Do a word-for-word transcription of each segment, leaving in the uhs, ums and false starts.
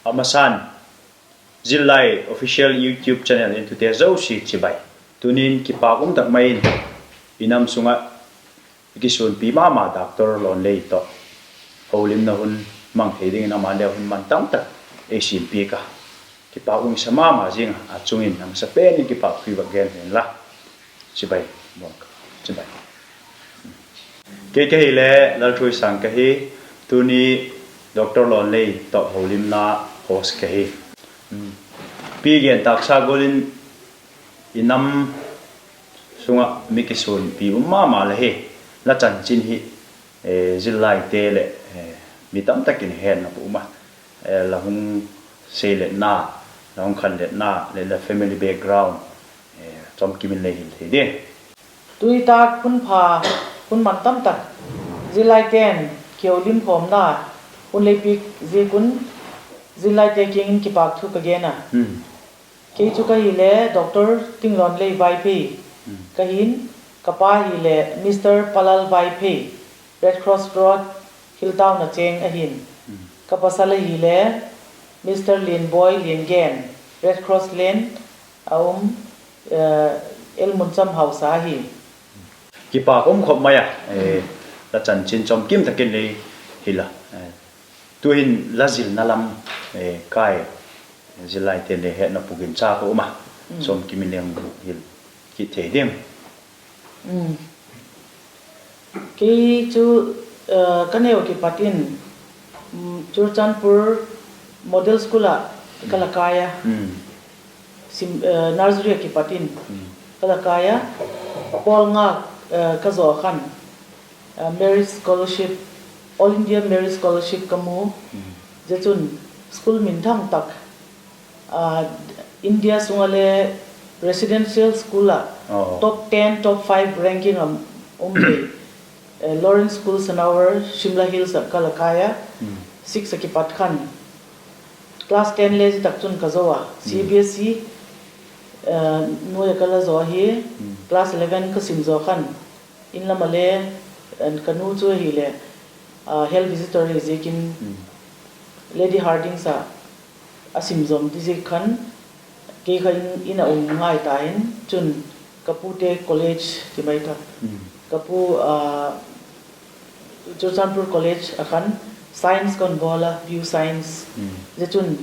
A masan, Zillai Official YouTube channel entute zosia chibai. Tuni'n kipak um tak mai in i nam sung ah i kisunpi ma ma Doctor Lonlei tawh holimna hun mang thei dingin ama'n le hun man tam tak ei siampiak a, kipak um i sa ma ma ziang a, a chung in a masapen in kipak thu vak gen hen la. Chibai, chibai. Kei ka hile Lalthuisâng ka hi, tuni Doctor Lonlei tawh holimna host ka hi. Pi gen tâksa gual in i nam sung ah mi kisunpi um ma ma la hi, la chanchin hi zillaite leh mi tam tak in hetna pu um a, la hung seiletna, la hung khanletna leh la family background chawmkim in lei hil thei di. Tui tak hun pha, hun man tam tak zillaite'n kiholimkhawmna hun lei piak ziak un, zillaite kiang in kipakthu ka gen a. Kei chu ka hile Doctor Tinglonlei Vaiphei ka hi'n, ka pa hile Mister Palal Vaiphei, Red Cross Road, Hilltown a chêng ahi'n. Ka pasal ahile Mister Lianboi Liangen, Red Cross Lane a um, Elmuncham hausa ahi. Kipak um khop mai a, la chanchin chawmkim tak in lei hil a. Tu'hin la zilna lam kai, zillaite'n le hetna pu ginchâk a um a, chawmkim in le hung hil kit thei diam? Kei chu ka neu kipat in Churachandpur Model School ah ka la kai a, nursery ah kipat in ka la kai a, pawl nga ka zaw khan merit scholarship, All India Merit Scholarship ka mu. Zia chun school minthang tak, India sung ah le residential school ah top ten, top five ranking a um thei Lawrence School, Sanawar, Shimla Hills ah ka la kai a, six a kipat khan class ten le zia tak chun ka zo a, C B S E nuai ah ka la zaw ahi. Class eleven ka sim zaw khan in lam ah le ka nu chu ahileh health visitor hi ziakin Lady Hardinge ah a sim zawm ti ziak khan kei kha in a um ngai ta in, chun ka pute college ti mai ta, ka pu Churachandpur College ah khan science ka hun bawl a, P U Science. Zia chun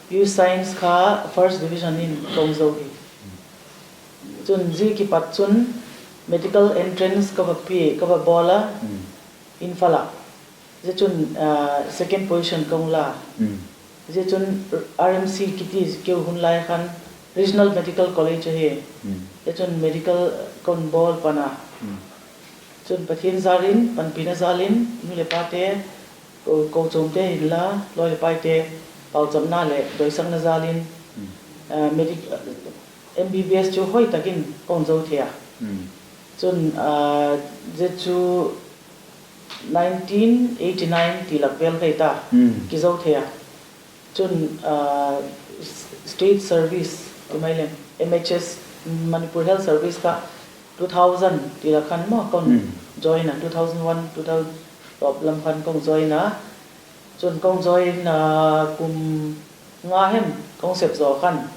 P U Science kha first division in ka hung zo hi. Chun zia kipat chun medical entrance ka va bawl a, Imphal ah. Zia chun second position ka hung la. Zia chun R M C kiti keu hun lai khan Regional Medical College ahi. Zia chun medical ka hun bawl pan a. Chun Pathian zal in, panpina zal in, nu leh pate, kochuamte hinla, lawi leh paite pauchapna leh doisakna zal in M B B S chu hoi tak in ka hun zo thei a. Chun zia chu nineteen eighty nine ti lak vel kha hi ta, kizo thei a. Chun state service ti mai leng, M H S, Manipur Health Service kha two thousand ti lak khan maw ka hun join a, two thousand one, two thousand tawp lam khan ka hun join a. Chun ka hun join a, kum nga hem ka hun sep zaw khan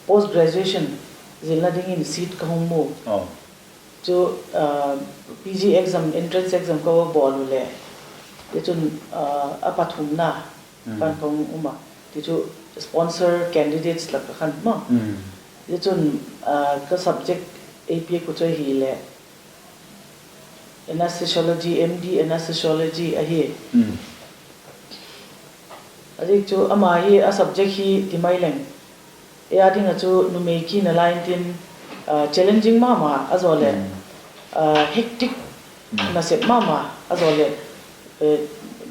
post graduation zilna dingin seat ka hung mu. Chu P G exam, entrance exam ka va bawl u leh, tichun a pathumna khan ka hung um a, tichu sponsor candidates lak ah khan maw. Tichun ka subject ei piak u chu ahileh Anesthesiology, M D Anesthesiology ahi. A ziak chu ama hi a subject hi ti mai leng, ei â ding ah chu numei kina lai intin challenging ma ma a zaw leh hectic nasep ma ma a zaw leh,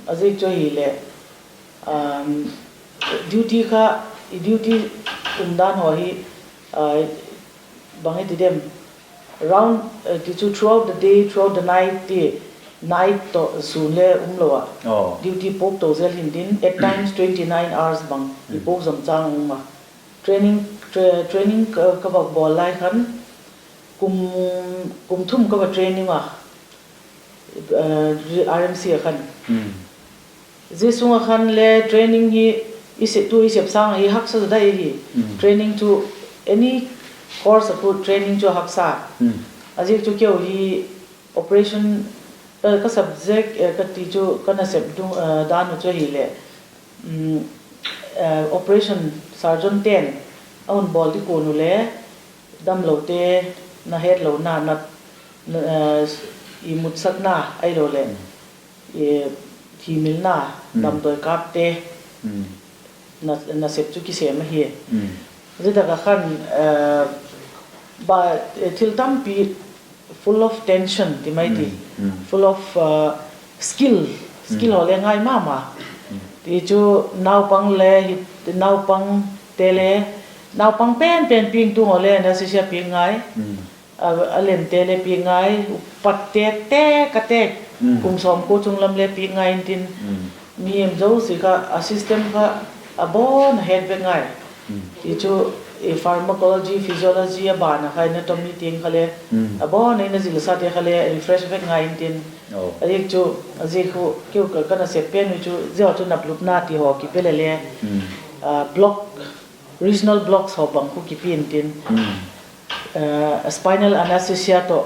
a ziak chu ahileh duty kha, i duty umdan haw hi bang i ti dem, round, tichu throughout the day, throughout the night ti, night tawh sûn le umlo ah, duty puak to zel hintin, at times twenty nine hours bang i puak zom châng um a. Training ka va bawl lai khan kum thum ka va training a, R M C ah khan. Zia sung ah khan le training hi i sep, tu i sep sâng ahi haksa zaw dai hi. Training chu any course a khu training chu a haksa. A ziak chu keu hi operation, ka subject ka ti chu ka nasep dan uh chu ahileh operation surgeon ten a hun bawl di kuan uh le damlote na hetlona, na imutsakna ahiloleh thimilna, damdawi kâpte nasep chu kisêm ahi. Zia tak ah khan thil tampi full of tension ti mai ti, full of skill, skill haw le ngai ma ma. Ti chu naupang le, naupangte le, naupang pen pen piang tung haw le anaesthesia piak ngai. A lente le piak ngai, upat têk têk a têk, kum sawmkua chung lam le piak ngai intin, mihing zosia kha a system kha a bawn a het vek ngai. Ti chu pharmacology, physiology a ban a kha anatomy tiang kha le a bawn a in a zilsate kha le refresh vek ngai intin. A ziak chu, a ziak khu keu ka nasep pen uh chu zia chu naplupna ti haw kipe le le block, regional blocks haw bang khu kipi intin, spinal anaesthesia tawh,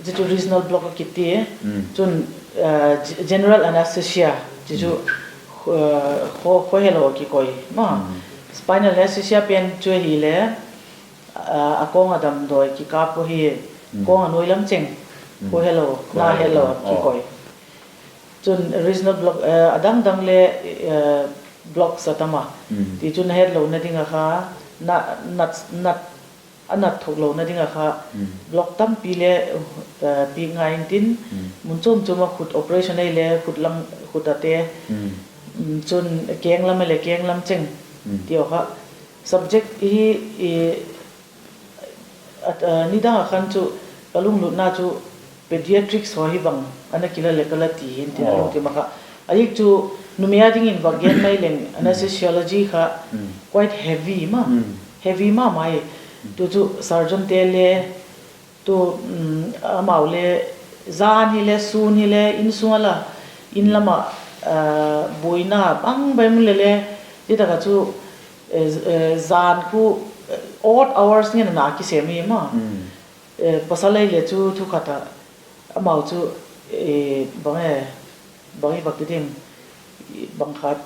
zia chu regional block a kiti. Chun general anaesthesia ti chu khaw helo kikoi ma. Spinal anaesthesia pen chu ahile a kawng a damdawi kikâp uh hi, kawng a nuai lam cheng, khaw helo, na helo kikoi. Chun regional block a dang dang le blocks a tam a. Tichun a hetlona ding ah kha, a nat thuklona ding ah kha block tampi le piak ngai intin, mun chuam chuam ah khut operation ahile khut lam, khut ate, chun keng lam ahile keng lam cheng ti haw kha. Subject hi nidang ah khan chu ka lunglutna chu pediatrics haw hi bang ana kila le ka la ti hin tin a lungthim ah kha. A ziak chu numei a dingin vak gen mai leng anaesthesiology kha quite heavy ma, heavy ma mai. Tu chu surgeonte le, tu amau le, jan hile, sûn hile, insung a la, in lam ah buaina bang bang le le, zia tak ah chu jan khu odd hours ngen a na kisêm hi ma. Pasal ahile chu thukhat ah amau chu bang e, bang i vak ti ding, bang khat,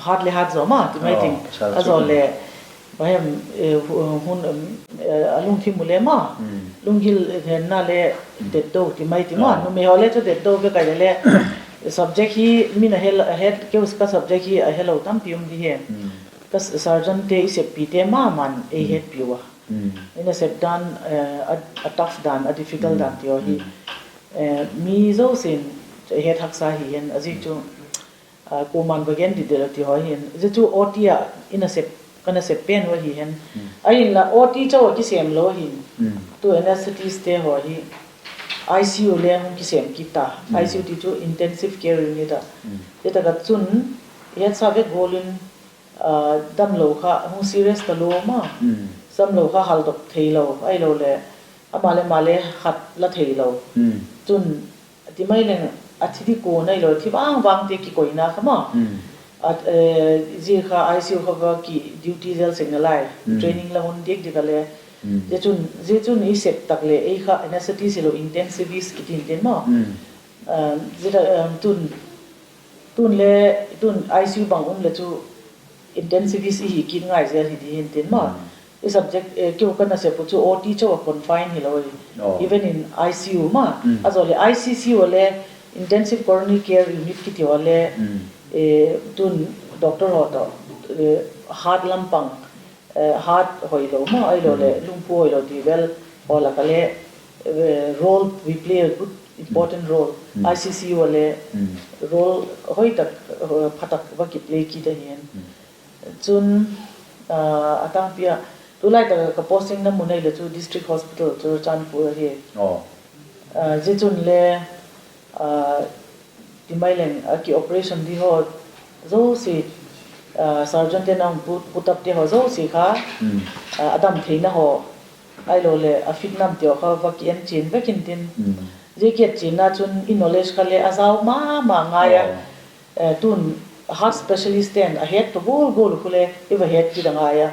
hat le hat zaw ma ti mai ting, a zaw le, bang hem, hun, a lungthim uh le ma, lunggil henna le detdo ti mai ti ma, numei haw le chu detdo vek ai le le, subject hi min a het, keu ka subject hi a helo tampi um di hi. Ka surgeonte i seppite ma ma'n ei hetpiu a, i nasep dan, a tough dan, a difficult dan ti haw hi mi zosia'n het haksa hi hen, a ziak chu kuama'n va gen di del ti haw hin, zia chu OT ah i nasep, ka nasep pen uh ahi hen. Ahinla OT chau a kisêm lo hin, tu anesthesistte haw hi ICU le hung kisêm kit ta. ICU ti chu Intensive Care Unit ah, zia tak ah chun i hetsa vek gual in, damlo kha hung serious talua ma, damlo kha haldok theilo ahiloleh, ama le ama le khat la theilo. Chun ti mai leng, a thi di kuan ahilo, thi vang vangte kikoina kha ma, zia kha ICU kha va ki duty zel seng nalai, training la hun diak diak a le. Zia chun, zia chun i sep tak leh ei kha anesthetist hilo, intensivist kiti intin ma. Zia, tun, tun le, tun ICU bang um leh chu intensivist i hi kit ngai zel hi di hintin ma. I subject, keu ka nasep uh chu OT chau a confine hilo. Even in ICU ma, a zaw leh ICCU a le, Intensive Coronary Care Unit kiti haw le, tun doctor haw tawh, heart lam pang, heart hoilo ma, ahiloleh lungphu hoilo ti vel haw lak a le, role, we play a good important role. ICCU a le role hoi tak, pha tak va kiplay kit ahi'n. Chun, a tângpi a, tulai tak a ka postingna mun ahileh chu District Hospital Churachandpur ahi. Zia chun le, ti mai leng a ki operation di haw zosia, surgeonte'n a hung put up te haw zosia kha, a dam theina haw, ahiloleh a fit nam ti haw kha va ki en chian vek intin. Zia kichianna chun i knowledge kha le a zau ma ma ngai a. Tun heart specialist ten a het tawh gual gual khu le i va het kit a ngai a.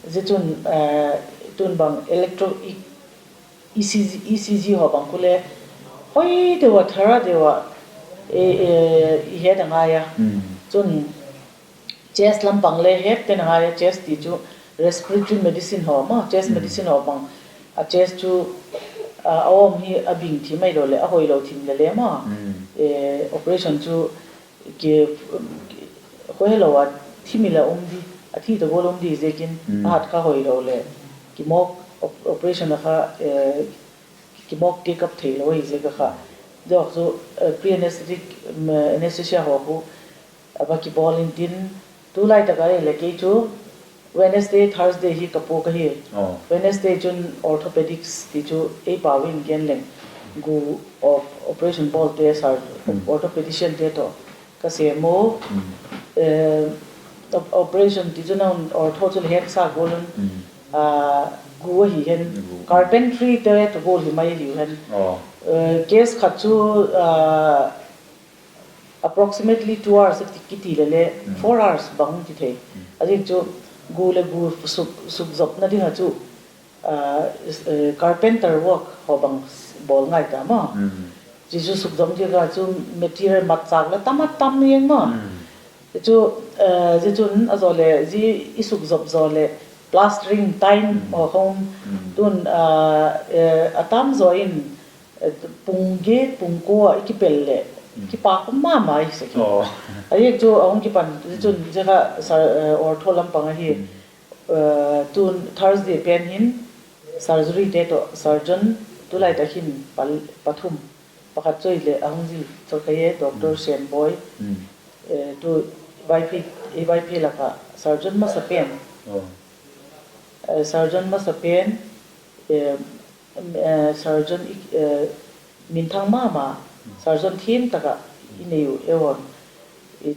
Zia chun tun bang electro, E C G, E C G haw bang khu le hoi deu a, thara deu a i het a ngai a. Chun chest lam bang le het ten a ngai a, chest ti chu respiratory medicine haw maw, chest medicine haw bang, a chest chu a awm hi a bing thim ahilo leh a hoilo thim le le maw, operation chu khawhelo a thim i la um di, a thi ta gual um di ziakin a hat kha hoilo leh kimawk, operation a kha kimawk take up theilo ahi ziak a kha. Zia chu pre anesthetic, anesthesia haw khu a va kibawl intin, tulai tak ah le kei chu Wednesday, Thursday hi ka puak ahi. Wednesday chun orthopedics ti chu ei pau in gen leng, gu operation bawlte, orthopediciante tawh ka sêm u. Operation ti chu nang ortho chu le het sa gual un, gu ahi hen, carpentry te tawh gual hi mai ahiu hen. Case khat chu approximately two hours a ti kiti le le, four hours bang ti thei. A ziak chu gu leh gu sukzopna ding ah chu carpenter work haw bang bawl ngai ta maw. Zia chu sukzop ding a chu material matchâk la tam a tam ing maw. Chu, zia chun a zaw leh zia i sukzop zaw leh plastering, time haw kha um, tun a tam zaw in pung giat pung kua ah i kipel leh kipâk um ma ma i sek hi. A ziak chu a hung kipan, zia chun zia kha ortho lam pang ahi. Tun Thursday pen hin surgeryte tawh surgeon tulai tak hin pathum, pakhat chu ahileh a hung zil chak ahi, Doctor Senboi, tu Vaiphei, Vaiphei lak ah surgeon masa pen, surgeon masa pen, surgeon minthang ma ma, surgeon thiam tak ah i nei uh,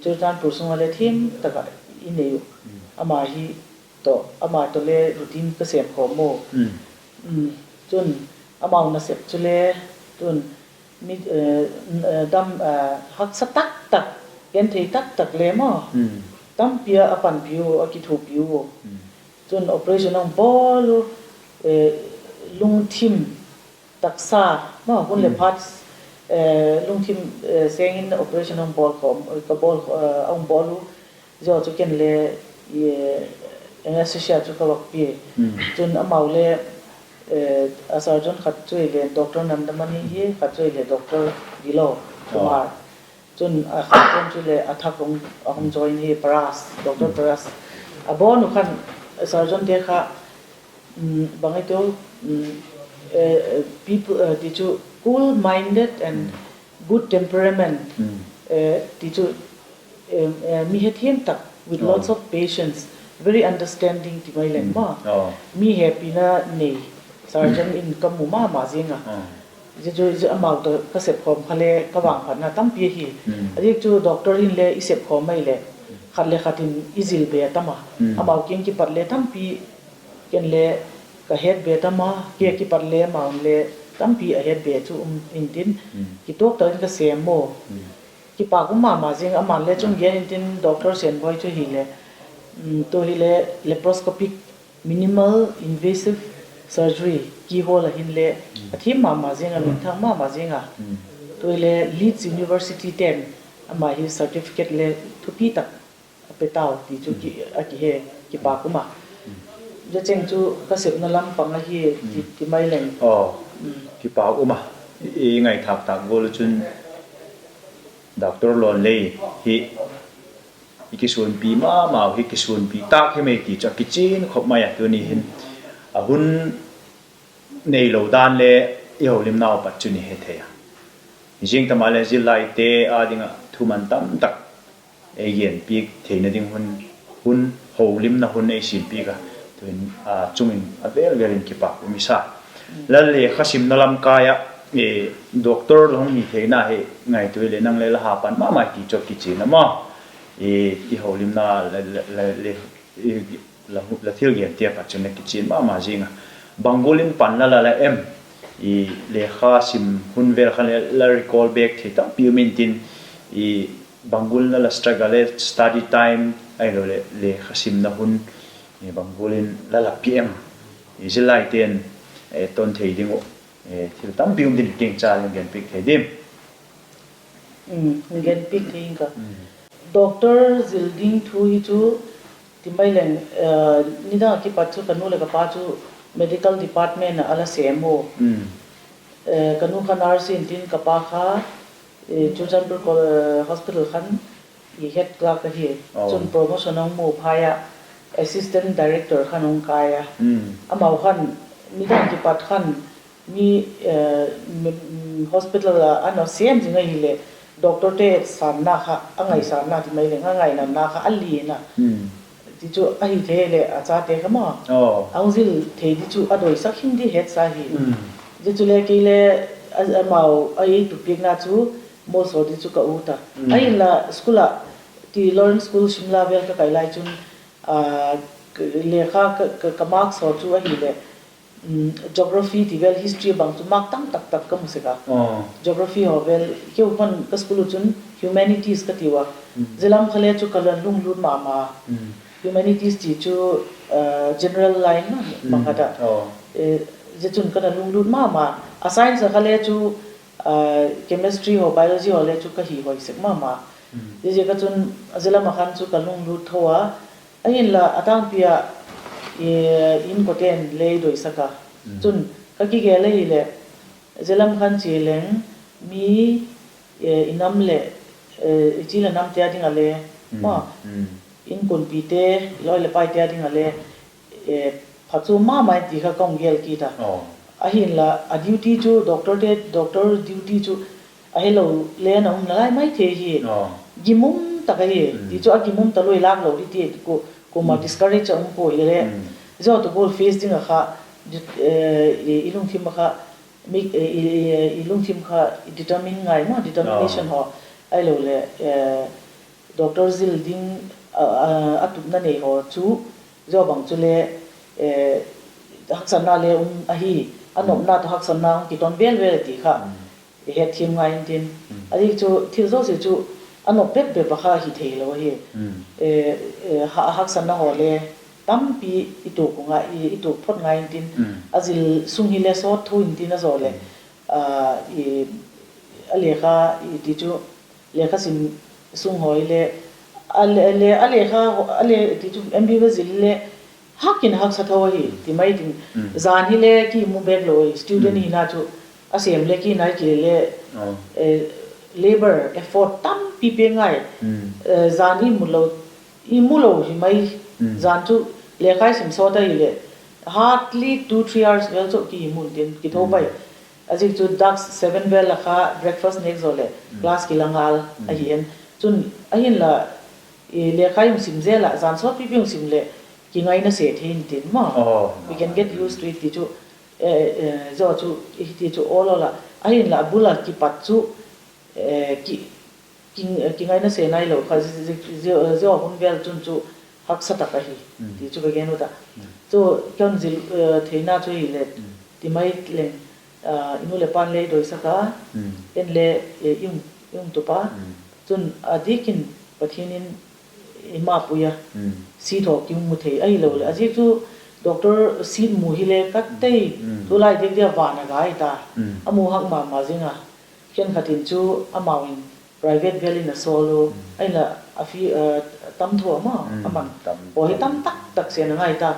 Churachandpur sung ah le thiam tak ah i nei uh. Ama hi tawh, ama tawh le routine ka sêm khawm u. Chun amau nasep chule, tun mi, dam, haksa tak tak, genthei tak tak le maw, tampi a a panpi u, a kithuapi u. Chun operation a hung bawl u, lungthim taksa maw, hun leh phat, lungthim seng in operation a hung bawl, a hung bawl u. Zia chu ken le anesthesia chu ka vak pia. Chun amau le, a surgeon khat chu ahileh Doctor Nandamani hi, khat chu ahileh Doctor Gilo Kumar. Chun a khat pen chu le a thak a hung join hi, Paras, Doctor Paras. A bawn u khan surgeonte kha bang i tu, people, ti chu cool minded and good temperament, ti chu mi hethiam tak, with lots of patience, very understanding ti mai leng maw. Mi hepina nei surgeon in ka mu ma ma ziang a. Zia chu amau tawh ka sep khawm kha le ka vangphatna tampi ahi. A ziak chu doctor in le i sep khawm mai leh khat le khat in i zil be a tam a, amau kiang kipat le tampi ken le ka het be tam a, kei kipat le amau'n le tampi a het be chu um intin, kituak tak in ka sêm u. Kipâk um ma ma ziang a, ama'n le chung gen intin, Doctor Senboi chu hileh, tu hileh laparoscopic minimal invasive surgery, keyhole a hinle a thiam ma ma ziang a, minthang ma ma ziang a. Tu hileh Leeds University ten ama hi certificate le thupi tak a pe tau ti chu a kihe, kipâk um a. Zia cheng chu ka sepna lam pang ahi, ti mai leng. Kipâk um a, i ngaithâk tâk gual chun Doctor Lonlei hi i kisuanpi ma mau hi, kisuanpi tâk hi mai ti chu a kichian khop mai a, tuni hin a hun neilo dan le i holimnau pat chun i he thei a. Zing tama le zillaite â ding ah thuman tam tak ei genpiak theina ding hun, hun holimna hun ei siampiak a, tu'hin chung in a vêl vêl in kipâk um i sa. La lekha simna lam kai ah doctor la hung hi theina hi ngaitua leh nang le la ha pan ma mai ti chu a kichian a maw. I holimna, la thil gen tia pat chun a kichian ma ma zing a. Bang gual in pan la la la em? lekha sim hun vel khan le la recall back thei tampi um intin, bang gual in la struggle le study time ahiloleh lekha simna hun bang gual in la la piak em? Zillaite'n ton thei ding uh thil tampi um din, kingcha in genpiak thei diam? Genpiak thei ing ka. Doctor zil ding thu hi chu, ti mai leng, nidang ah kipat chu ka nu leh ka pa chu medical department ah a la sêm u. Ka nu kha nurse intin, ka pa kha Churachandpur Hospital khan head clerk ahi. Chun promotion a hung mu phai ah assistant director khan hung kai a. Amau khan nidang kipat khan mi hospital ah a na sêm zing ahileh doctorte sânna kha a ngaisâtna ti mai leng a ngainatna kha a lian a. Ti chu ahi thei leh a chate kha maw, a hung zil thei di chu a doisak him di hetsa hi. Zia chule kei le amau a ei tupiakna chu mawl saw di chu ka ut a. Ahinla school ah ti Lawrence School Shimla vel ka kai lai chun lekha ka mark saw chu ahileh geography ti vel history bang chu mark tam tak tak ka mu sek a. Geography haw vel keu pan ka school uh chun humanities ka tiu a. Zia lam kha le chu ka la lunglut ma ma. Humanities ti chu general line ma khat a. Zia chun ka la lunglut ma ma. A science a kha le chu chemistry haw biology haw le chu ka hi hoi sek ma ma. Ziaziak a chun zia lam ah khan chu ka lunglut tho a. Ahinla a tângpi ah inkuante'n le ei doisak a. Chun ka kigel ahileh zia lam khan chia leng mi i nam leh i chi leh namte a ding ah le maw, inkuanpite, lawi leh paite a ding ah le phachuam ma ma in ti kha ka hung gel kit a. Ahinla a duty chu doctorte, doctor duty chu a helo le na um nalai mai thei hi. Gimum tak ahi. Ti chu a gimum talua i lâk lo di ti, kuama discourage a um pua hile, zia tawh gual face ding ah kha i lungthim ah kha, i lungthim kha determine ngai maw, determination haw, ahiloleh doctor zil ding a tupna nei haw chu, zia bang chule haksatna le um ahi, a nopna tawh haksatna hung kiton vel vel a ti kha i hetthiam ngai intin. A dik chu thil zosia chu a nop bep bep a kha hi theilo ahi. Haksatna haw le tampi i tuak phot ngai intin, a zil sung hile sawt tho intin a zaw leh a lekha, i ti chu lekha sim sung haw hile, a lekha, a le ti chu M B va zil hile hak in haksa tho ahi ti mai ding. Zan hile kimu bek lo ahi, student hina chu a sêm le kinai kile le labour effort tampi pe ngai. Zan i mu lo, i mu lo hi mai. Zan chu lekha i sim sawt ahileh hardly two three hours vel chu kimu tin kitho pai. A zik chu dark seven vel a kha breakfast nêk zaw leh class kila ngal ahi en. Chun ahinla lekha i hung sim zel ah zan sawt pipi hung sim leh kingaina se thei intin maw, we can get used to it ti chu, zaw chu i ti chu awl awl a. Ahinla a bul a kipat chu kingaina se nailo kha, zia hun vel chun chu haksa tak ahi ti chu ka gen ut a. Chu ka hun zil theina chu hile, ti mai leng, i nu leh pa'n le ei doisak a, en le i hung tup a, chun a dik in Pathian in ei mapui a, seat haw ki hung mu thei ahiloleh a zik chu doctor seat mu hile ka tei, tulai dik dia van a gai ta, a mu hak ma ma zing a. Khenkhat in chu amau in private vel in a sawl u, ahinla a fee tam tho a maw, a man haw hi tam tak tak sen a ngai ta.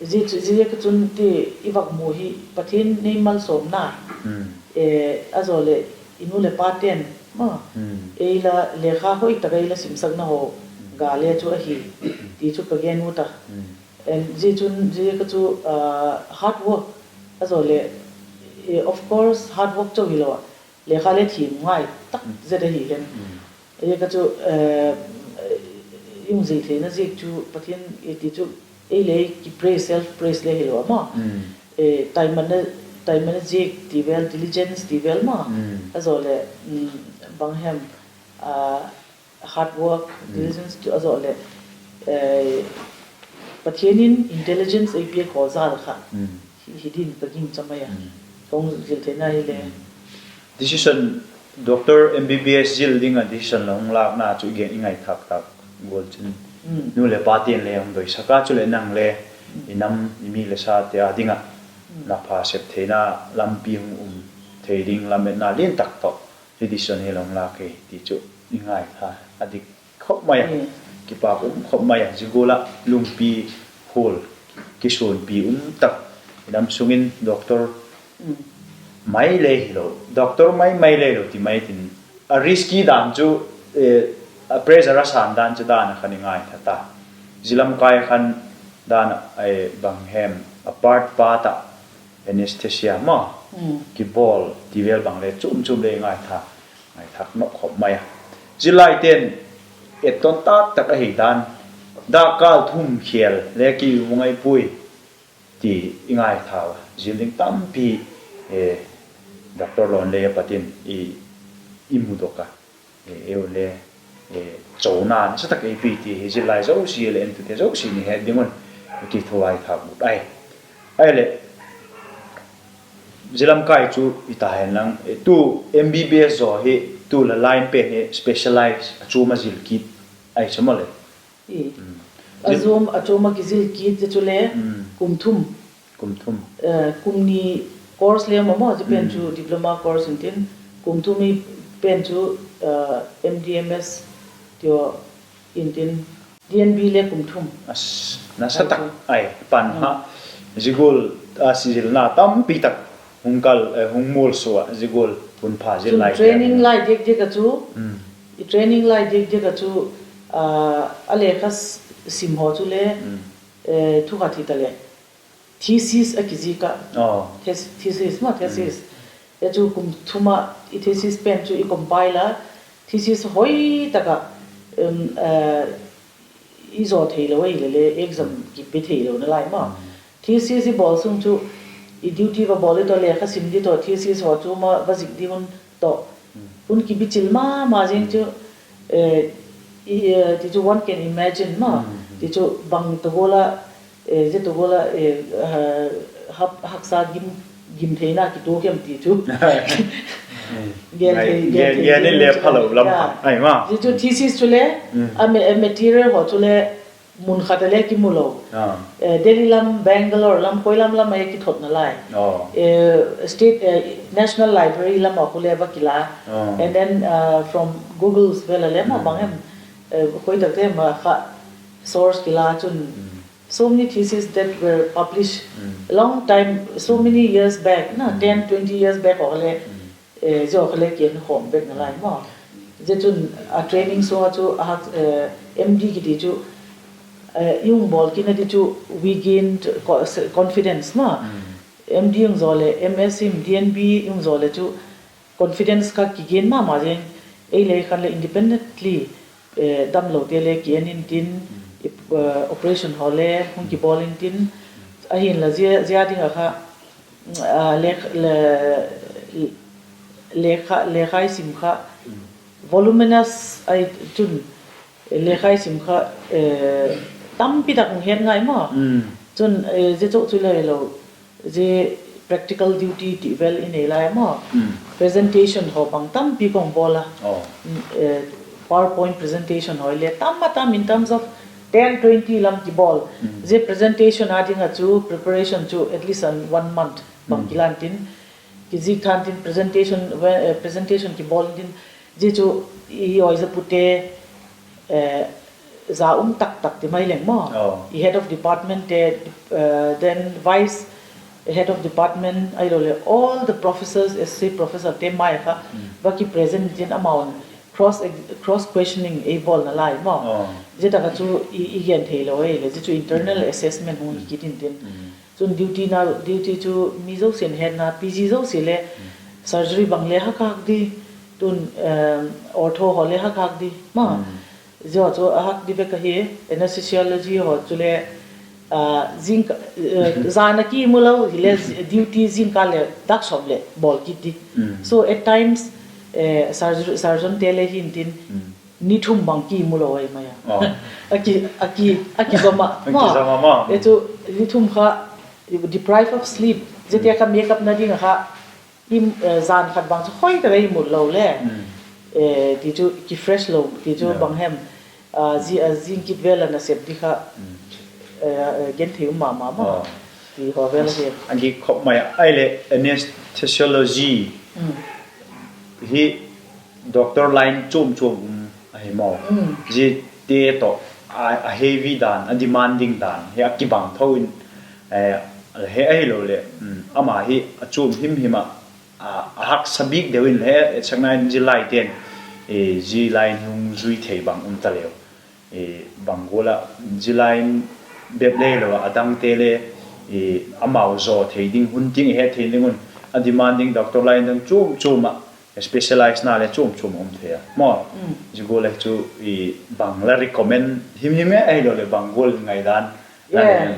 Zia chu, zia ka chun ti, i vak mu hi Pathian nei malsawmna a zaw leh i nu leh pate'n maw, ei la lekha hoi tak a ei la simsakna haw ga le chu ahi ti chu ka gen ut a. Zia chun zia ka chu hard work a zaw leh, of course hard work chau hilo a, lekha le thiam ngai tak zet ahi hen. Zia ka chu i hung zil theina ziak chu Pathian i ti chu ei le ki praise, self praise le hilo a maw, taimatna ziak ti vel, diligence ti vel maw, a zaw leh bang hem, hard work, diligence ti a zaw leh Pathian in intelligence ei piak haw zal kha hi din ka gingcha mai a. Hung zil theina hile, decision, doctor M B B S zil ding ah decision la hung lâkna chu i gen i ngaithâk tak gual chun, nu leh pate'n le hung doisak a, chuleh nang le i nam, i mi leh sate â ding ah na pha sep theina lampi hung um thei ding lametna lian tak tawh hi decision hi la hung lâk hi ti chu i ngaitha a dik khop mai a, kipâk um khop mai a. Zia gual ah lungpi hual, kisuanpi um tak, i nam sung in doctor mai le hilo, doctor mai mai le hilo ti mai tin, a risky dan chu, a pressure a sân dan chu dan a khan i ngaitha ta. Zia lamkai a khan dan a, bang hem, a part part ah anesthesia maw kibawl ti vel bang le chuam chuam le i ngaitha, ngaithâk nop khop mai a. Zillaite'n etton tak tak ahi dan, dakkal thum khêl le ki mu ngai puai ti i ngaithau a, zil ding tampi doctor lawn le a pat in i mudok a, eu le chona nasa tak ei pi ti hi zillai zosia leh entute zosia ni het ding un i kithuaitha ut ai. Ahileh, zia lamkai chu i ta hen lang, tu M B B S zaw hi, tu la line pen hi specialize a chuam a zil kit ahi chu maw le? A chuam a kizil kit te chule kum thum, kum ni course le um a maw, zia pen chu diploma course intin, kum thum i pen chu M D M S tia intin, D N B le kum thum. Nasa tak ai pan ha, zia gual a zilna tampi tak hung kal, hung mualsua a, zia gual hun pha zil lai training lai diak diak a chu, i training lai diak diak a chu, a lekha sim haw chule thukhat hitaleh thesis a kizik a, thesis maw, thesis. Zia chu kum thum a i thesis pen chu i compile a, thesis hoi tak ah i zaw theilo ahile le exam kipe theilona lai maw. Thesis i bawl sung chu i duty va bawl di tawh, lekha sim di tawh, thesis haw chu ma va zik di hun tawh, hun kibichil ma ma zing chu, ti chu one can imagine maw, ti chu bang ta gual a, zia ta gual a haksa gim, gim theina kitu kem ti chu gen thei, gen thei le phalo lam khat ai ma. Zia chu thesis chule a material haw chule mun khat a le kimu lo. Delhi lam, Bangalore lam, khoi lam lam a kithotna lai, state, National Library lam a khu le va kila, and then from Google vel a le ma bang hem, khoi tak te ma kha source kila chun, so many theses that were published long time, so many years back na, ten, twenty years back haw le, zia haw le kienkhawm bek na lai maw. Zia chun a training sung a chu M D kiti chu i hung bawl kitna di chu we gained confidence maw. M D hung zaw leh, M S sim, D N B hung zaw leh chu confidence kha kigain ma ma zing. Ei le khan le independently damlote le ki en intin, operation haw le hung kibawl intin, ahinla zia ding ah kha lekha, lekha i sim kha voluminous ahi chun, lekha i sim kha tampi tak hung het ngai maw. Chun zia chauh chu le lo, zia practical duty ti vel i nei lai maw, presentation haw bang tampi ka hung bawl a, PowerPoint presentation haw le tam a tam, in terms of ten, twenty lam kibawl. Zia presentation a ding ah chu preparation chu at least one month bang kila intin, kizik than tin, presentation kibawl intin, zia chu i oiza pute za um tak tak ti mai leng maw, i head of department te, then vice head of department ahiloleh all the professors, associate professor te mai kha va kipresent intin, amau'n cross questioning ei bawlna lai maw. Zia tak ah chu i gen theilo ahileh zia chu internal assessment hung hi kit intin. Chun duty chu mi zosia'n hetna, P G zosia le surgery bang le hak hak di, tun ortho haw le hak hak di ma. Zia chu a hak di vek ahi, anesthesiology haw chule zan a kimu lo hile duty zingkal leh dak sawm leh bawl kit di. So at times surgeonte le hintin ni thum bang kimu lo ahi mai a. A kizom a ma. Chu ni thum kha deprive of sleep, ziate kha makeup na ding a kha Zan khat bang chu hoi tak a i mut lo le, ti chu kifresh lo ti chu bang hem, zing kit vel a nasep di kha genthei um ma ma maw, ti haw vel ahi. A gik khop mai a, ahileh anesthesiology hi doctor line chuam chuam um ahi maw. Ziate tawh a heavy dan, a demanding dan hi a kibang tho in, he ahiloleh ama hi a chuam him him ah, a haksa bik deu in he etsakna in zillaite'n zia line hung zui thei bang um ta leu, bang gual ah zia line bep le hilo a, a dangte le amau zaw thei ding, hun tiang i het thei ding un, a demanding doctor line dang chuam chuam ah, specialize na le chuam chuam a um thei a maw. Zia gual ah chu bang la recommend him him e, ahiloleh bang gual ngaidan la nei em?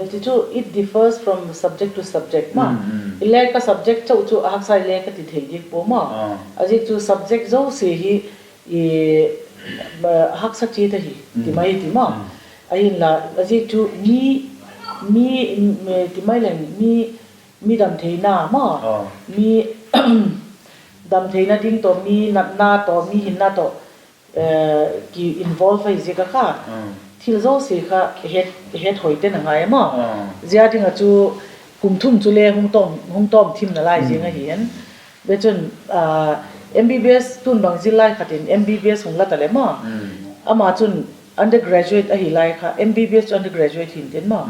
Ti chu it differs from subject to subject maw. I le ka subject chau chu a haksa i le ka ti thei diak pua maw. A ziak chu subject zosia hi haksa chiat ahi ti mai ti maw. Ahinla a ziak chu mi, mi, ti mai leng mi, mi dam theina maw, mi dam theina ding tawh, mi natna tawh, mi hinna tawh ki involve ahi ziak a kha, thil zosia kha het hoi ten a ngai a maw. Zia ding ah chu kum thum chu le hung tawm thim nalai ziang ahi hen. Ve chun MBBS tun bang zillai khat in MBBS hung la ta le maw, ama chun undergraduate ahi lai kha, MBBS chu undergraduate hintin maw,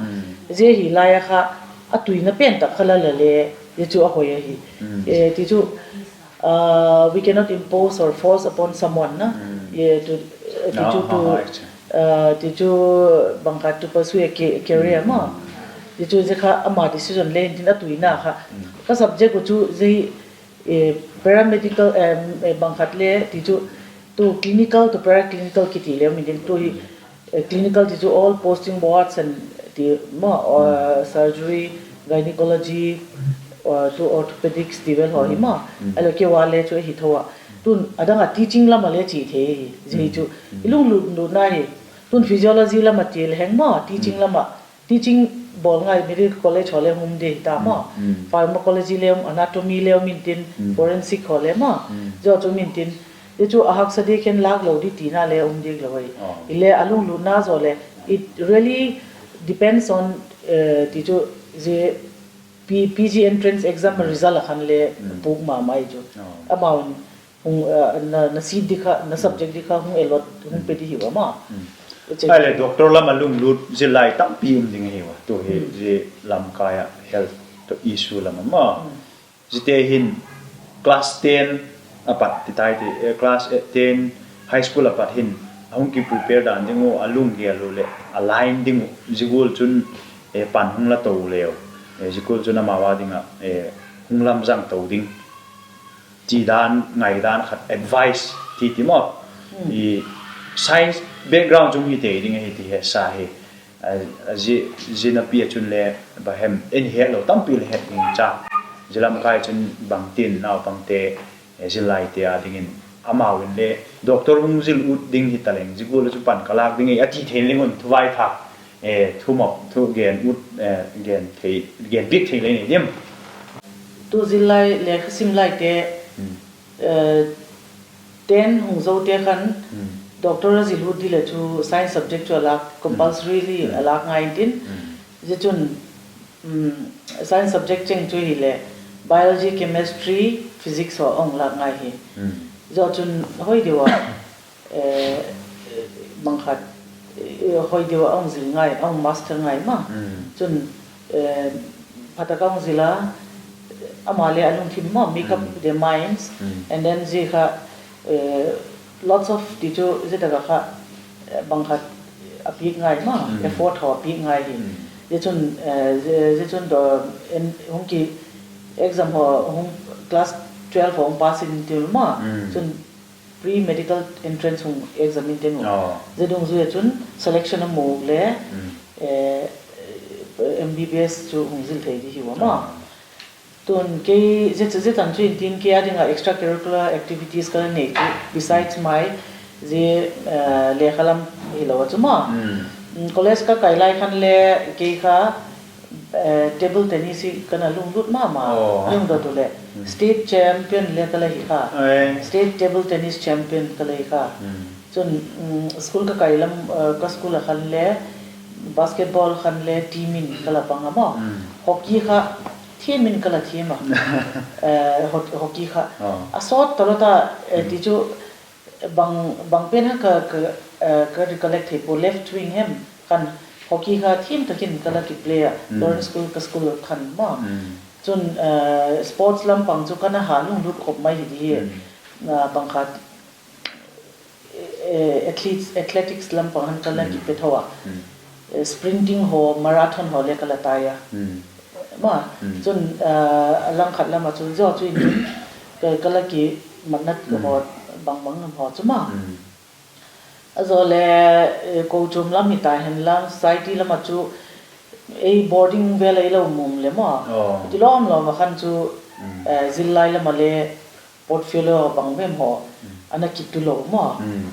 zia hi lai a kha a tuina pen tak kha la la le, zia chu a hoi ahi. Ti chu we cannot impose or force upon someone na, ti chu, ti chu bang khat to pursue a career maw, ti chu zia kha ama decision le hintin a tuina kha. Ka subject uh chu zia paramedical, bang khat le ti chu tu clinical to paraclinical kiti le um intin, tu hi clinical ti chu all posting wards and ti maw, surgery, gynecology, tu orthopedics ti vel haw hi maw. Ahileh keu a le chu ahi tho a, tun a dang ah teaching lam ah le chia thei hi zia hi chu i lunglut lutna hi. Tun physiology lam ah ti le heng maw, teaching lam ah, teaching bawl ngai medical college haw le um di hi ta maw, pharmacology le um, anatomy le um intin, forensic haw le maw, zia chu um intin, zia chu a haksa di khen lâk lo di tina le um diak lo ahi. Hile a lunglutna zaw leh it really depends on, ti chu zia PG entrance exam result ah khan le puk ma mai chu, amau in na seat di kha, na subject di kha hung allot hung pe di hiu a maw. Ahileh doctor lam ah lunglut zillai tampi um ding ahiu a, tu hi zia lamkai ah health issue lam a maw, ziate hin class ten a pat ti tai ti, class ten, high school a pat hin a hung kiprepare dan ding uh, a lunggel uh leh a line ding uh zia gual chun pan hung la to leu, zia gual chun amau a ding ah hung lamzang to ding ti dan, ngaidan khat, advice ti ti maw, science background chung hi tei ding ahi ti he sa hi. Zia napi ah chun le bang hem, en het lo tampi le het ding cha, zia lamkai chun bangtin naupangte, zillaite a dingin amau in le doctor hung zil ut ding hitaleng zia gual ah chu pan ka lâk ding ahi a ti thei ding un thuvaithak, thumop thu gen ut, gen piak thei le nei diam? Tu zillai lekha sim laite, ten hung zote khan doctor a zil ut di leh chu science subject chu a lâk, compulsorily a lâk ngai intin, zia chun science subject cheng chu hileh biology, chemistry, physics haw a hung lâk ngai hi. Zia chun hoi deu a, bang khat, hoi deu ah a hung zil ngai, a hung master ngai ma. Chun phatak a hung zil a, ama le a lungthim ma, make up their minds, and then zia kha lots of ti chu zia tak ah kha bang khat a piak ngai ma, effort haw a piak ngai hi. Zia chun, zia chun hung ki exam haw hung, class twelve haw hung pass intin ma, chun pre medical entrance hung exam intin u, zia dungzui ah chun selection a mu le MBBS chu hung zil thei di hiu a ma. Tun kei zia chan chu intin, kei a ding ah extra curricular activities ka la nei chu besides my zia lekha lam hilo a chu ma, college ka kai lai khan le kei kha Table tennis hi ka na lunglut ma ma, lungdot u leh state champion le ka la hi kha. State table tennis champion ka la hi kha. Chun, school ka kai lam, ka school ah khan le basketball khan le team in ka la pang a maw. Hockey kha thiam in ka la thiam a. Hockey kha a sawt talo ta, ti chu bang pen a ka recollect thei pua, left wing hem khan, hockey kha thiam tak in ka la kiplay a, Lawrence School ka school khan maw. Chun, sports lam pang chu ka na ha lunglut khop mai hi di hi, bang khat athletics lam pang han ka la kipe tho a. Sprinting haw, marathon haw le ka la tai a. Ma, chun, a langkhat lam ah chu zaw chu in chun ka la kimatna haw, bang bang haw chu ma. A zaw le, kochuam lam hi ta hen lang, society lam ah chu ei boarding vel a i lo mum le maw, ti lawm lawm ah khan chu, zillai lam ah le portfolio bang bem haw a na kitu lo maw.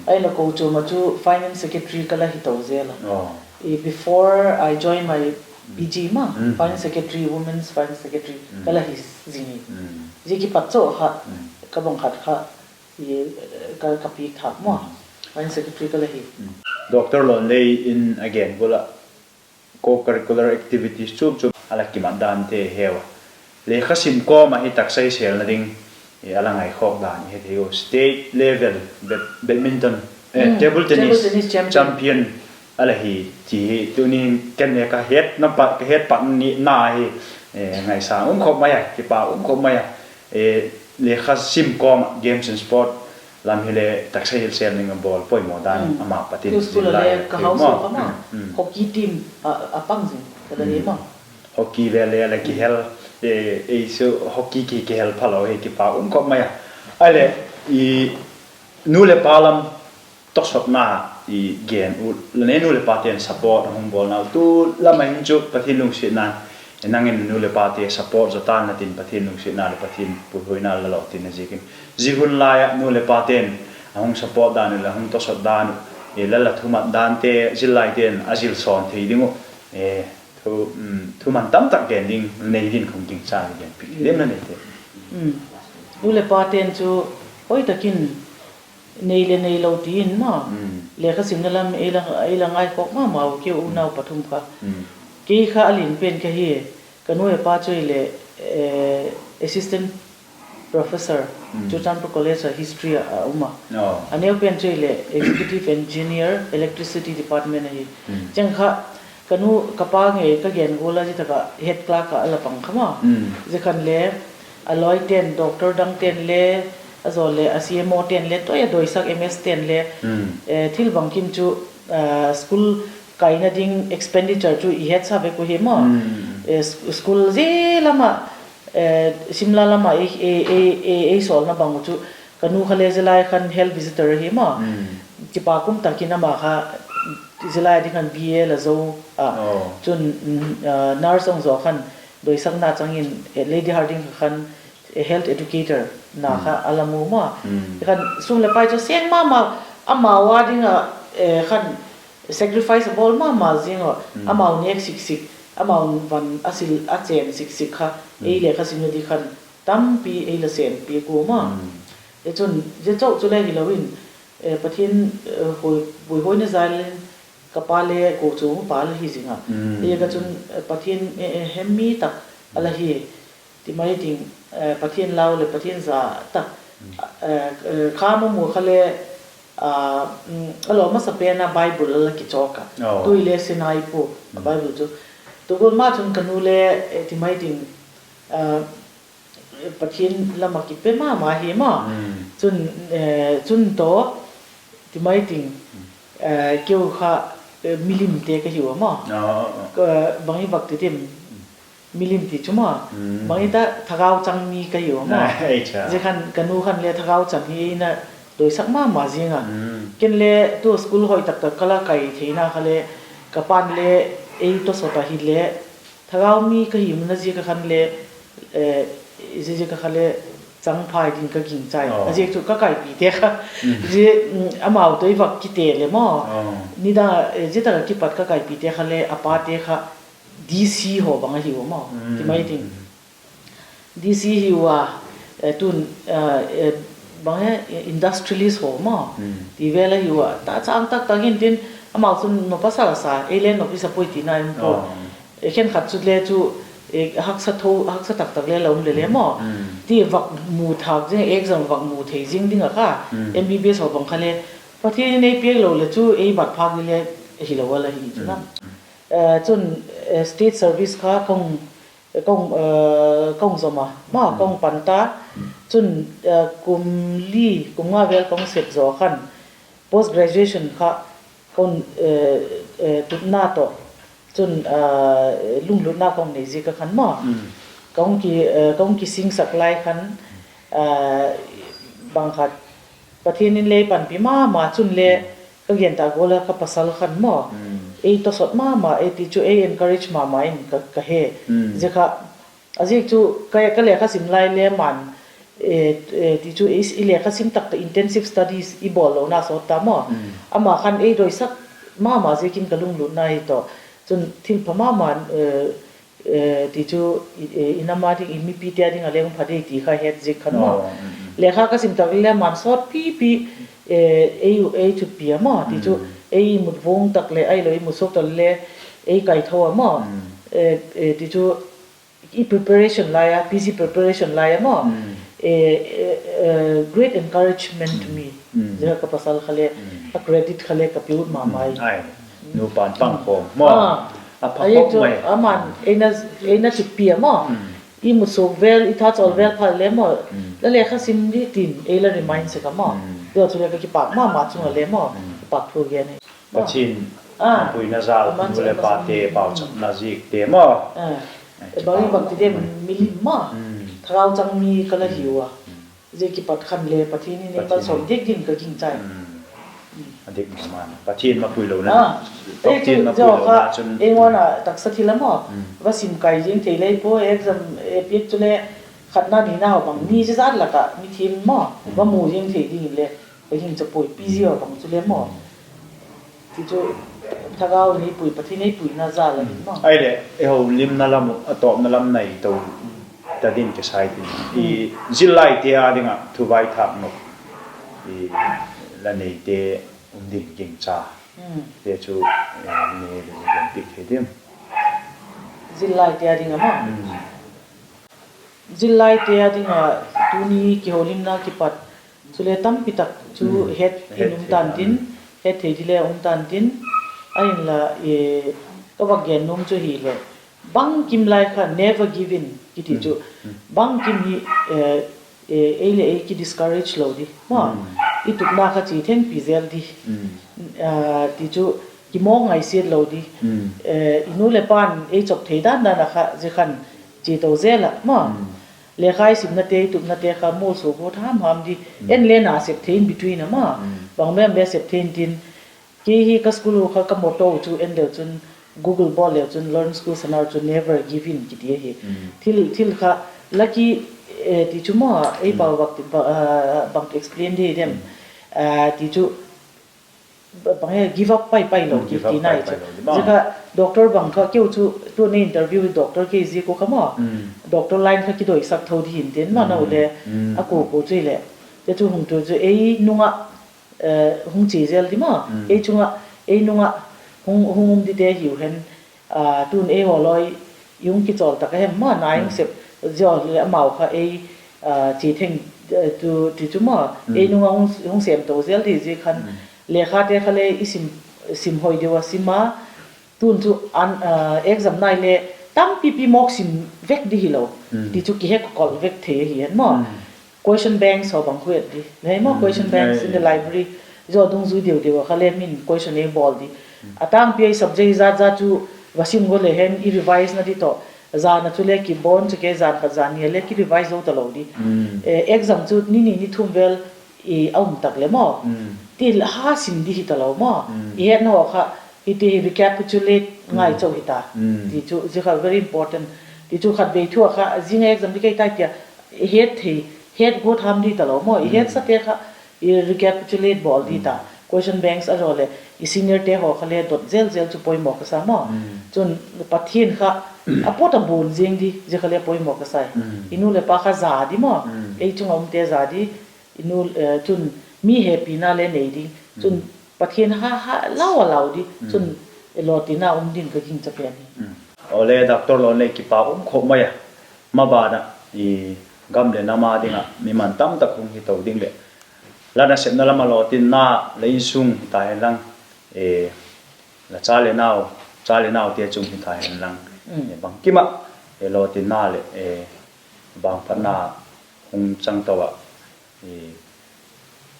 Ahinla kochuam ah chu finance secretary ka la hi to zel a. Before I join my P G ma, finance secretary, women's finance secretary ka la hi zing hi. Zia kipat chu kha, ka bang khat kha, ka piak thâk maw, finance secretary ka la hi. Doctor Lonlei in a gen gual ah, co-curricular activities chuam chuam a la kimat dante heu a, lekha sim kawm ah hi taksa hi sêlna ding a la ngaikhawk dan i he thei u, state level badminton, table tennis champion a la hi, ti hi tuni'n ken le ka het pat ni na hi, ngaisâng um khop mai a, kipak um khop mai a. Lekha sim kawm ah games and sport lam hile taksa hi sêl ding a bawl poimaw dan ama pat in zillai a, hockey team a pang zing ka la hi maw. Hockey vel le a la kihel, ei chu hockey ki kihel phalo hi, kipak um khop mai a. Ahileh, nu leh pa lam tawsawtna i gen u, la nei nu leh pate'n support a hung bawlnau tu lam ah hin chu Pathian lungsiatna, nang in nu leh pate support zaw tan la tin Pathian lungsiatna leh Pathian puihuaina la lo tin a ziakin, zia hun lai ah nu leh pate'n a hung support dan uh leh hung tawsawt dan uh, la la thumat dante zillaite'n a zil sawn thei ding uh, thuman tamtak gen ding nei din khung gingcha i gen piak lemna neite. Nu leh pate'n chu hoi tak in nei leh neilo ti in maw, lekha simna lam ei la ngaikhawk ma mau, keu unau pathum kha. Kei kha a lian pen ka hi, ka nu leh pa chu hileh assistant professor Churachandpur College ah history ah a um a, a neu pen chu hileh executive engineer electricity department ahi. Cheng kha ka nu ka pa ngei ka gen gual a zia tak ah head clerk ah a la pang kha maw. Zia khan le a lawite'n, doctor dangte'n le, a zaw leh a C M O te'n le toi a doisak, M S te'n le, thil bangkim chu school kaina ding expenditure chu i hetsa vek u hi maw. School zia lam ah, simla lam ah ei sawlna bang uh chu, ka nu kha le zia lai khan health visitor ahi maw. Kipak um tak in ama kha zia lai ding khan B A la zo a, chun nurse hung zaw khan doisakna chang in Lady Hardinge kha khan health educator na kha a la mu maw. Khan sum leh pai chu sêng ma ma, amau â ding ah khan sacrifice a bawl ma ma ziang a, amau nêk sik sik, amau van a sil a chên sik sik kha, ei lekha simna di khan tampi ei la sênpi kua maw. Chun zia chau chu le hilo in, Pathian puihuaina jal in ka pa le kochuam pa la hi zing a, ziak a chun Pathian hemmi tak a la hi. Ti mai ding, Pathian lau leh Pathian za tak, kha ma mu kha le, a lawm masa pen a Bible a la kichawk a, tui le Sinai pua a Bible chu. Tu gual ma chun ka nu le, ti mai ding, Pathian lam ah kipe ma ma hi maw. Chun, chun tawh, ti mai ding, keu kha milimte ka hiu a maw. Bang i vak ti tim, milim ti chu maw, bang i ta, thagau chang mi ka hiu a maw. Zia khan ka nu khan le thagau chang hi ei na doisak ma ma ziang a. Ken le tu school hoi tak tak ka la kai theina kha le, ka pa'n le ei tawsawt a hile, thagau mi ka himna ziak a khan le, zia ziak a kha le chang phai ding ka gingchai. A ziak chu ka kaipite kha, zia, amau tawh i vak kite le maw, nidang a, zia tak ah kipat ka kaipite kha le a pate kha D C haw bang ahiu a maw, ti mai ding. D C hiu a, tun, bang e, industrialist haw maw, ti vel ahiu a, ta chang tak tak intin, amau chun nop a sa la sa, ei le nop i sa puai tina in pua. Khenkhat chu le chu, haksa tho, haksa tak tak le la um le le maw, ti vak mu thâk zing, exam vak mu thei zing ding ah kha, M B B S haw bang kha le, Pathian in ei piak lo leh chu ei bat phâk ding le hilo a la hi chu na. Chun, state service kha ka hung zom a, ma ka hung pan ta. Chun, kum li, kum nga vel ka hung sep zaw khan, post graduation kha ka hung, tutna tawh, chun, lunglutna ka hung nei ziak a khan maw, ka hung ki, ka hung kisingsak lai khan, bang khat, Pathian in lei panpi ma ma chun le, ka gen ta gual a ka pasal khan maw, ei tawsawt ma ma, ei ti chu ei encourage ma ma in ka, ka he. Zia kha, a ziak chu ka, ka lekha sim lai le man, ti chu i, i lekha sim tak ta intensive studies i bawl lona sawt ta maw. Ama khan ei doisak ma ma ziakin ka lunglutna hi tawh. Chun thil pha ma ma, ti chu, i nam a ding, i mipite a ding a le hung pha dei ti kha het ziak khan maw. Lekha ka sim tak le man sawt pipi, ei, ei thutpi a maw, ti chu, ei mut vung tak leh ahilo i mut suak tak le, ei kaitho a maw. Ti chu, i preparation lai a, P G preparation lai a maw, great encouragement to me. Zia ka pasal kha le, a credit kha le ka piu ma mai. Nupa'n pang khawm maw. A pha khawm mai. Aman, eina, eina chutpi a maw, i mut suak vel, i thachawl vel pha le maw, la lekha sim di tin ei la remind sek a maw. Zia chu le ka kipâk ma ma chung a le maw, kipâk thu gen e. Pathian, puina jal, nu leh pate pauchapna ziakte maw. Bang, bangti dem, milim maw, thagau chang mi ka la hiu a. Zia kipat khan le Pathian in ei malsawm dik ding ka gingchai. A dik ma ma. Pathian mapui lona, Pathian mapui lona chun, ei ngan a taksa thil a maw, va sim kai zing thei lei pua, exam, piak chule khatna nina haw bang ni zia zat lak ah mithiam maw, va mu zing thei dingin le ka gingcha puai, P G haw bang chule maw. Ti chu, thagau in ei pui, Pathian ei puina jal a ding maw. Ahileh, ei holimna lam uh, a tawpna lam nai to ta ding kisai tin, i zillaite â ding ah thu vaithâk nop la neite um ding gingcha te chu, ne le gen piak thei diam? Zillaite â ding a maw. Zillaite â ding a tuni kiholimna kipat chule tampi tak chu het in um tan tin, het thei di le um tan tin, ahinla, ka vak gen nuam chu hileh, bangkim lai kha never give in kiti chu, bangkim hi, ei leh ei kidiscourage lo di maw, i tupna kha chia thengpi zel di, ti chu, kimawk ngaisiat lo di, i nu leh pa'n ei chawp thei dan dan a kha zia khan chia to zel ah maw. Lekha i simnate, i tupnate kha mualsua guat ham ham di, en le na sep thei in between a maw, bang bem le sep thei intin, kei hi ka school u kha ka motto chu en leu chun, Google bawl leu chun Lawrence School Sanar chu never give in kiti ahi. Thil, thil kha lucky, ti chu maw, ei pau bang explain di dem, ti chu, bang e, give up pai pai lo kiti nai chu. Zia kha doctor bang kha keu chu, tuni interview hi doctor kei ziak u kha maw, doctor line kha kidoisak tho di hintin maw, no le, a ku ku chu hileh, te chu hung tu chu ei nung ah, hung chia zel di maw, ei chung ah, ei nung ah, hung um dite hiu hen, tun ei haw lawi, i hung kichawl tak a hem maw, na hung sep, zia leh amau kha ei chia theng, ti chu maw, ei nung ah hung sêm to zel di zia khan, lekhate kha le i sim, sim hoi deu a sim a, tun chu, exam nai le tampipi mawk sim vek di hilo, ti chu kihe kol vek thei ahi hen maw. Question banks haw bang khu et di, nei maw, question banks in the library, zia dungzui deu deu a kha le min question ei bawl di. A tângpi a i subject zat zat chu va sim go le hen i revise na di tawh, jan a chu le kibawn chu ke, jan khat jan ni a le kirevise zo talo di. Exam chu ni ni ni thum vel a um tak le maw, ti ha sim di hi talo maw. I hetna haw kha hiti hi recapitulate ngai chau hita, ti chu zia kha very important. Ti chu khatvei thu a kha zing exam di kei tai tia, het thei, het guat ham di talo maw, i hetsate kha i recapitulate bawl di ta. Question banks a zaw leh i seniorte haw kha le dot zel zel chu poimaw ka sa maw. Chun Pathian kha a pawt a buan ziang di, zia kha le poimaw ka sai. I nu leh pa kha za di maw, ei chung ah umte za di, i nu, chun mi hepina le nei ding, chun Pathian ha ha lau a lau di, chun lawtinna um din ka gingcha pen hi. Awle, Doctor Lonlei, kipak um khawp mai a, maban ah i gam leh nam a ding ah mi man tam tak hung hi to ding leh la nasepna lam ah lawtinna la insung hita hen lang, la cha leh nau, cha leh naute chung hita hen lang, bangkim ah lawtinna leh bangphatna hung chang to ah,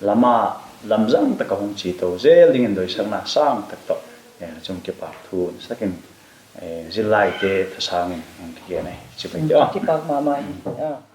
lam a lamzang tak ah hung chia to zel dingin doisakna sâng tak tawh chung kipak thu sak in, zillaite thasâng in hung kigen ahi, chibai ti a. Kipak ma ma hi a.